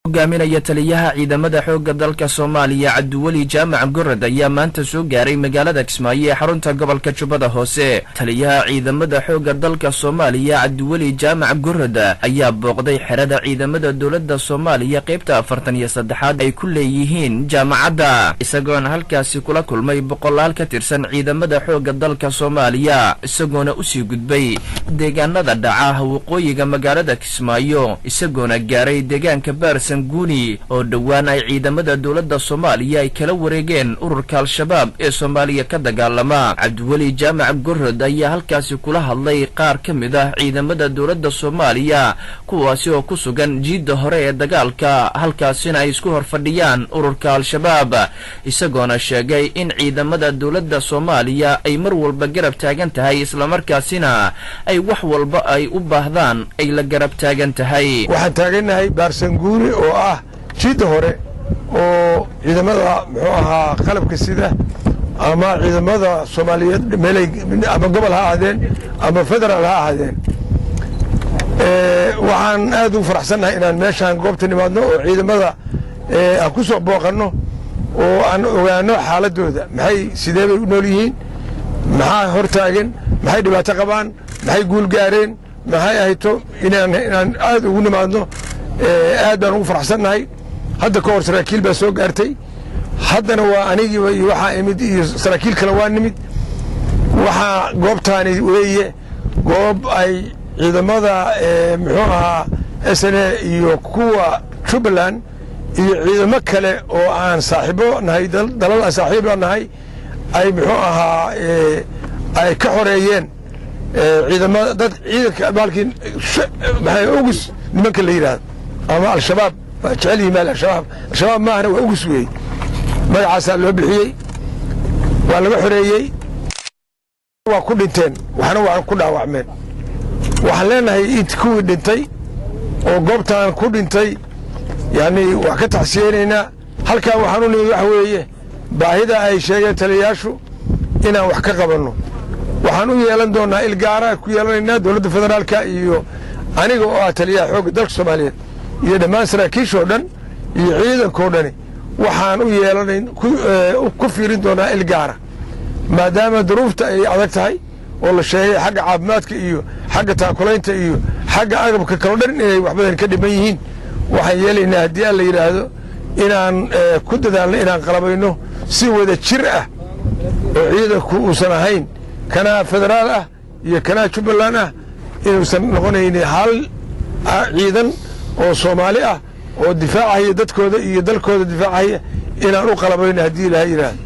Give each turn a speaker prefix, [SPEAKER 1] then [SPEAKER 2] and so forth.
[SPEAKER 1] Hogaaminaya taliyaha ciidamada xoogga dalka Soomaaliya, Cabdiweli Jaamac Gorod, ayaa maanta soo gaaray magaalada Kismaayo ee xarunta gobolka Jubbada Hoose. Taliyaha ciidamada xoogga dalka Soomaaliya, Cabdiweli Jaamac Gorod, ayaa booqday xerada ciidamada dowladda Soomaaliya qaybta 43aad ay ku leeyihiin jaamacadda, isagoona halkaasi kula kulmay boqolaal ka tirsan ciidamada xoogga dalka Soomaaliya, isagoona usii gudbay deegaanada dhaca waqooyiga magaalada Kismaayo, isagoona gaaray deegaanka Baarsan Guuni oo dhowaan ay ciidamada dowladda Soomaaliya ay kala wareegeen ururka Al-Shabaab ee Soomaaliya ka dagaalama. Cabdiweli Jaamac Gorod ayaa halkaasi kula hadlay qaar ka mid ah ciidamada dowladda Soomaaliya, kuwaasi oo ku sugan jiidda hore ee dagaalka, halkaasina ay isku hor fadhiyaan ururka Al-Shabaab, isagoona sheegay in ciidamada dowladda Soomaaliya ay mar walba garab taagan tahay, islamarkaasina ay wax walba ay u baahdaan ay la garab taagan tahay.
[SPEAKER 2] Waxaan taagannahay Baarsanguuni oo ah jidda hore oo ciidamada, muxuu ahaa, qalabka sida ama ciidamada Soomaaliyeed meelay ama gobol ha ahaadeen ama federaal ha ahaadeen. Waxaan aad ugu faraxsannahay inaan meeshaan goobta nimaadno oo ciidamada aan ku soo booqanno oo aan ogaano xaaladooda, maxay, sidee bay u nool yihiin, maxaa hor taagan, maxay dhibaato qabaan, maxay guul gaareen, maxay ahayto, inaan aad ugu nimaadno. Aad baan ugu faraxsannahay. Hadda ka hor saraakiil baa soo gaartay, haddana waa anigiiba iyo waxaa imid iyo saraakiil kale waa nimid. Waxaa goobtaani weeye goob ay ciidamada, muxuu ahaa, SNA iyo kuwa Jubbaland iyo ciidamo kale oo aan saaxiibo nahay, dalal aan saaxiibo nahay, ay, muxuu ahaa, ay ka xoreeyeen ciidamada dad ciidanka baalkii maxay Ugus nimanka la yidhaahdo ama Al-Shabaab. Waa jecel yihiin maal Al-Shabaab. Al-Shabaab maahana, waa Ugus weeye, magacaasaa loo bixiyey. Waa laga xoreeyey, waa ku dhinteen, waxna waa ku dhaawacmeen. Waxaan leenahay int kuwii dhintay oo goobtaan ku dhintay, yani, wax ka taxsiyeynaynaa. Halkan waxaan u nimid waxa weeye baahida ay sheegeen taliyayaashu inaan wax ka qabanno. Waxaan u yeelan doonnaa il gaara ku yeelanaynaa dowladda federaalka iyo aniga oo ah taliyaha xoogga dalka Soomaaliyeed iyo dhammaan saraakiishoo dhan iyo ciidankoo dhani. Waxaan u yeelanayn ku fiirin doonaa il gaara, maadaama duruufta ay adag tahay oo la sheegay xagga caafimaadka iyo xagga taakulaynta iyo xagga agabka kaloo dhan inay wax badan ka dhiman yihiin. Waxaan yeelaynaa, haddii Alla yidhaahdo, inaan ku dadaalno inaan qalabayno si wada jir ah oo ciidanku uusan ahayn kanaa federaal ah iyo kanaa Jubbaland ah, inuusan noqonaynin hal ciidan oo Soomaali ah oo difaacahaya dadkooda iyo dalkooda difaacahaya, inaan u qalabayno haddii Ilaahay yidhaahdo.